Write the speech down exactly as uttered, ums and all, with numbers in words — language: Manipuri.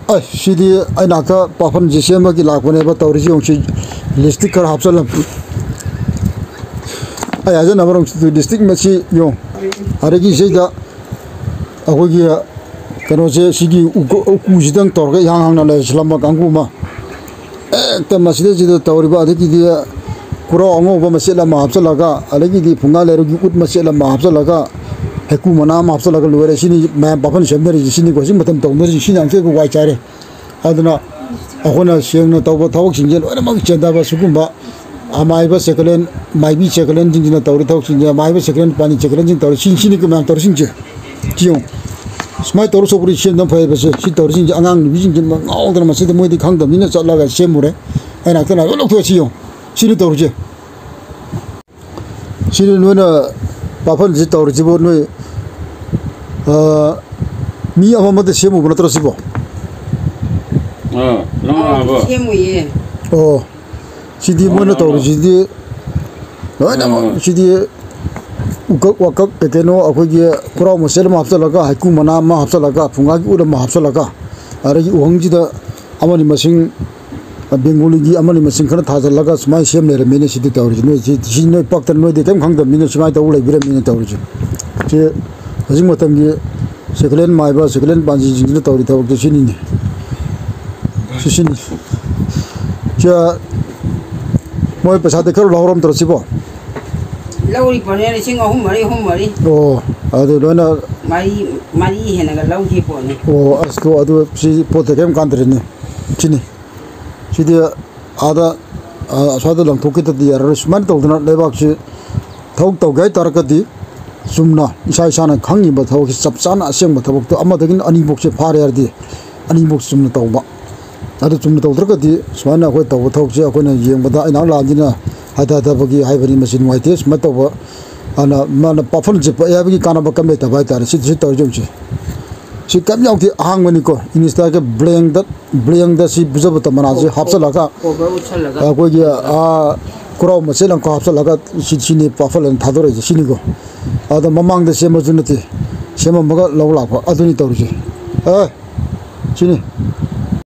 ꯑꯩ ꯁꯤꯗꯤ ꯑꯩ ꯅꯥꯛꯇ ꯄꯥꯐꯟꯁꯤ ꯁꯦꯝꯕꯒꯤ ꯂꯥꯛꯄꯅꯦꯕ꯫ ꯇꯧꯔꯤꯁꯤ ꯌꯦꯡꯉꯨ, ꯁꯤ ꯂꯤꯞꯁꯇꯤꯛ ꯈꯔ ꯍꯥꯞꯆꯜꯂꯝ꯫ ꯑꯩ ꯍꯥꯏꯖꯅꯕ ꯂꯤꯞꯁꯇꯤꯛ ꯃꯁꯤ ꯌꯦꯡꯉꯨ꯫ ꯑꯗꯒꯤ ꯁꯤꯗ ꯑꯩꯈꯣꯏꯒꯤ ꯀꯩꯅꯣꯁꯦ, ꯁꯤꯒꯤ ꯎꯀꯨ-, ꯎꯀꯨꯁꯤꯗꯪ ꯇꯧꯔꯒ ꯏꯍꯥꯡ ꯍꯥꯡꯅ ꯂꯩꯁꯤꯜꯂꯝꯕ ꯀꯥꯡꯕꯨ ꯑꯃ꯫ ꯍꯦꯛꯇ ꯃꯁꯤꯗꯩꯁꯤꯗ ꯇꯧꯔꯤꯕ, ꯑꯗꯒꯤꯗꯤ ꯈꯨꯔꯥꯎ ꯑꯉꯧꯕ ꯃꯆꯦꯠ ꯑꯃ ꯍꯥꯞꯆꯜꯂꯒ, ꯑꯗꯒꯤꯗꯤ ꯐꯨꯡꯒꯥ ꯂꯩꯔꯨꯒꯤ ꯎꯠ ꯃꯆꯦꯠ ꯑꯃ ꯍꯥꯞꯆꯜꯂꯒ, ꯍꯩꯀꯨ ꯃꯅꯥ ꯑꯃ ꯍꯥꯞꯆꯜꯂꯒ ꯂꯣꯏꯔꯦ꯫ ꯁꯤꯅꯤ ꯃꯌꯥꯝ ꯄꯥꯐꯟ ꯁꯦꯝꯅꯔꯤꯁꯤ, ꯁꯤꯅꯤꯀꯣ ꯍꯧꯖꯤꯛ ꯃꯇꯝ ꯇꯧꯅꯔꯤꯁꯤ, ꯁꯤꯅ ꯌꯥꯝ ꯊꯤꯅ ꯋꯥꯏ ꯆꯥꯏꯔꯦ꯫ ꯑꯗꯨꯅ ꯑꯩꯈꯣꯏꯅ ꯁꯦꯡꯅ ꯇꯧꯕ ꯊꯕꯛꯁꯤꯡꯁꯦ ꯂꯣꯏꯅꯃꯛ ꯆꯦꯟꯊꯕ, ꯁꯤꯒꯨꯝꯕ ꯑꯃꯥꯏꯕ ꯁꯦꯀꯂꯦꯟ, ꯃꯥꯏꯕꯤ ꯁꯦꯀꯂꯦꯟꯁꯤꯡꯁꯤꯅ ꯇꯧꯔꯤ ꯊꯕꯛꯁꯤꯡꯁꯦ, ꯑꯃꯥꯏꯕ ꯁꯦꯀꯂꯦꯟ, ꯄꯥꯅꯤ ꯁꯦꯀꯂꯦꯟꯁꯤꯡ ꯇꯧꯔꯤ, ꯁꯤ, ꯁꯤꯅꯤ ꯃꯌꯥꯝ ꯇꯧꯔꯤꯁꯤꯡꯁꯦ꯫ ꯁꯤ ꯌꯦꯡꯉꯨ꯫ ꯁꯨꯃꯥꯏꯅ ꯇꯧꯔ ꯆꯧꯀ꯭ꯔꯤ ꯁꯦꯝꯗꯅ ꯐꯩꯕꯁꯦ꯫ ꯁꯤ ꯇꯧꯔꯤꯁꯤꯡꯁꯦ, ꯑꯉꯥꯡ ꯅꯨꯄꯤꯁꯤꯡꯁꯦ ꯉꯥꯎꯗꯅ ꯃꯁꯤꯗ ꯃꯣꯏꯗꯤ ꯈꯪꯗꯕꯅꯤꯅ ꯆꯠꯂꯒ ꯁꯦꯝꯃꯨꯔꯦ꯫ ꯑꯩ ꯅꯥꯛꯇꯅ ꯂꯣꯏ ꯂꯧꯊꯣꯛꯑꯦ꯫ ꯁꯤ ꯌꯦꯡꯉꯨ꯫ ꯁꯤꯅꯤ ꯇꯧꯔꯤꯁꯦ꯫ ꯁꯤꯅꯤ ꯅꯣꯏꯅ ꯄꯥꯐꯟꯁꯤ ꯇꯧꯔꯤꯁꯤꯕꯨ ꯅꯣꯏ, ꯑ, ꯃꯤ ꯑꯃꯃꯗ ꯁꯦꯝꯃꯨꯕ ꯅꯠꯇ꯭ꯔꯣ ꯁꯤꯕꯣ? ꯑꯥ, ꯅꯪ ꯑꯥ, ꯂꯥꯛꯑꯕꯣ? ꯁꯦꯝꯃꯨꯏꯌꯦ꯫ ꯑꯣ, ꯁꯤꯗꯤ ꯃꯣꯏꯅ ꯇꯧꯔꯤꯁꯤꯗꯤ ꯂꯣꯏꯅꯃꯛ, ꯑꯥ, ꯁꯤꯗꯤ ꯎꯀꯛ ꯋꯥꯀꯛ ꯀꯩ ꯀꯩꯅꯣ ꯑꯩꯈꯣꯏꯒꯤ ꯈꯨꯔꯥꯎ ꯃꯆꯦꯠ ꯑꯃ ꯍꯥꯞꯆꯜꯂꯒ, ꯍꯩꯀꯨ ꯃꯅꯥ ꯑꯃ ꯍꯥꯞꯆꯜꯂꯒ, ꯐꯨꯡꯒꯥꯒꯤ ꯎꯠ ꯑꯃ ꯍꯥꯞꯆꯜꯂꯒ, ꯑꯗꯒꯤ ꯎꯍꯪꯁꯤꯗ ꯑꯃꯅꯤ ꯃꯁꯤꯡ, ꯕꯦꯡꯒꯣꯂꯤꯒꯤ ꯑꯃꯅꯤ ꯃꯁꯤꯡ ꯈꯔ ꯊꯥꯖꯤꯜꯂꯒ ꯁꯨꯃꯥꯏꯅ ꯁꯦꯝ ꯂꯩꯔꯝꯃꯤꯅꯦ꯫ ꯁꯤꯗꯤ ꯇꯧꯔꯤꯁꯤ ꯅꯣꯏ, ꯁꯤ, ꯁꯤ ꯅꯣꯏ ꯄꯛꯇꯅ ꯅꯣꯏꯗꯤ ꯀꯔꯤꯝ ꯈꯪꯗꯕꯅꯤꯅ ꯁꯨꯃꯥꯏꯅ ꯇꯧ ꯂꯩꯕꯤꯔꯝꯃꯤꯅꯦ ꯇꯧꯔꯤꯁꯤ꯫ ꯁꯤ ꯍꯧꯖꯤꯛ ꯃꯇꯝꯒꯤ ꯁꯦꯀꯦꯟ ꯍꯦꯟ ꯃꯥꯏꯕ, ꯁꯦꯀꯦꯟ ꯍꯦꯟ ꯄꯥꯟꯖꯤꯁꯤꯡꯁꯤꯅ ꯇꯧꯔꯤ ꯊꯕꯛꯇꯨ ꯁꯤꯅꯤꯅꯦ꯫ ꯁꯤ, ꯁꯤꯅꯤ꯫ ꯁꯤ, ꯃꯣꯏ ꯄꯩꯁꯥꯗꯤ ꯈꯔ ꯂꯧꯍꯧꯔꯝꯗ꯭ꯔꯣ ꯁꯤꯕꯣ? ꯂꯧꯔꯤ ꯄꯣꯠꯅꯦ, ꯂꯤꯁꯤꯡ ꯑꯍꯨꯝ ꯃꯔꯤ, ꯑꯍꯨꯝ ꯃꯔꯤ꯫ ꯑꯣ, ꯑꯗꯨ ꯂꯣꯏꯅ ꯃꯔꯤ, ꯃꯔꯤ ꯍꯦꯟꯅꯒ ꯂꯧꯈꯤ ꯄꯣꯠꯅꯤ꯫ ꯑꯣ, ꯑꯁ, ꯇꯣ, ꯑꯗꯨ ꯁꯤ ꯄꯣꯠꯇ ꯀꯔꯤꯝ ꯀꯥꯟꯗ꯭ꯔꯦꯅꯦ꯫ ꯁꯤꯅꯤ꯫ ꯁꯤꯗꯤ ꯑꯥꯗ, ꯑ, ꯑꯁ꯭ꯋꯥꯏꯗ ꯂꯪꯊꯣꯛꯈꯤꯗ꯭ꯔꯗꯤ ꯌꯥꯔꯔꯣꯏ꯫ ꯁꯨꯃꯥꯏꯅ ꯇꯧꯗꯅ ꯂꯩꯕꯥꯛꯁꯤ ꯊꯕꯛ ꯇꯧꯒꯦ ꯍꯥꯏ ꯇꯥꯔꯒꯗꯤ ꯆꯨꯝꯅ ꯏꯁꯥ ꯏꯁꯥꯅ ꯈꯪꯉꯤꯕ ꯊꯕꯛꯁꯤ ꯆꯞ ꯆꯥꯅ ꯑꯁꯦꯡꯕ ꯊꯕꯛꯇꯣ ꯑꯃꯗꯒꯤꯅ ꯑꯅꯤꯐꯧꯁꯦ ꯐꯥꯔꯦ ꯍꯥꯏꯔꯗꯤ ꯑꯅꯤꯐꯧ ꯆꯨꯝꯅ ꯇꯧꯕ꯫ ꯑꯗꯨ ꯆꯨꯝꯅ ꯇꯧꯗ꯭ꯔꯒꯗꯤ ꯁꯨꯃꯥꯏꯅ ꯑꯩꯈꯣꯏ ꯇꯧꯕ ꯊꯕꯛꯁꯦ ꯑꯩꯈꯣꯏꯅ ꯌꯦꯡꯕꯗ ꯑꯩꯅ ꯂꯥꯛꯑꯝꯁꯤꯅ ꯍꯥꯏꯊꯗꯕꯒꯤ ꯍꯥꯏꯕꯅꯤ, ꯃꯁꯤ ꯅꯨꯡꯉꯥꯏꯇꯦ꯫ ꯁꯨꯃꯥꯏꯅ ꯇꯧꯕ ꯑꯅ ꯃꯥꯅ ꯄꯥꯐꯝꯁꯦ ꯄꯛꯑꯦ ꯍꯥꯏꯕꯒꯤ ꯀꯥꯟꯅꯕ ꯀꯝ ꯂꯩꯇꯕ ꯍꯥꯏꯇꯥꯔꯦ꯫ ꯁꯤ, ꯁꯤ ꯇꯧꯔꯤꯁꯦ ꯍꯧꯖꯤꯛ꯫ ꯁꯤ ꯀꯩꯝ ꯌꯥꯎꯗꯦ, ꯑꯍꯥꯡꯕꯅꯤ ꯀꯣ꯫ ꯏꯪꯂꯤꯁꯇꯒꯤ ꯕ꯭ꯂꯦꯡꯗ, ꯕ꯭ꯂꯦꯡꯗ ꯁꯤ ꯕꯨꯖꯕ ꯇꯝꯕꯅꯥꯁꯦ ꯍꯥꯞꯆꯜꯂꯒ, ꯀꯣꯕꯔ ꯎꯠꯁꯜꯂꯒ꯫ ꯑꯩꯈꯣꯏꯒꯤ, ꯑꯥ, ꯈꯨꯔꯥꯎ ꯃꯆꯦꯠ ꯑꯃꯈꯛ ꯍꯥꯞꯆꯜꯂꯒ ꯁꯤ, ꯁꯤꯅꯤ ꯄꯥꯐꯜ ꯑꯅ ꯊꯥꯗꯣꯔꯛꯏꯁꯦ, ꯁꯤꯅꯤꯀꯣ꯫ ꯑꯗ ꯃꯃꯥꯡꯗ ꯁꯦꯝꯕꯁꯨ ꯅꯠꯇꯦ, ꯁꯦꯝꯃꯝꯃꯒ ꯂꯧ ꯂꯥꯛꯄ ꯑꯗꯨꯅꯤ ꯇꯧꯔꯤꯁꯦ꯫ ꯑꯦ, ꯁꯤꯅꯤ꯫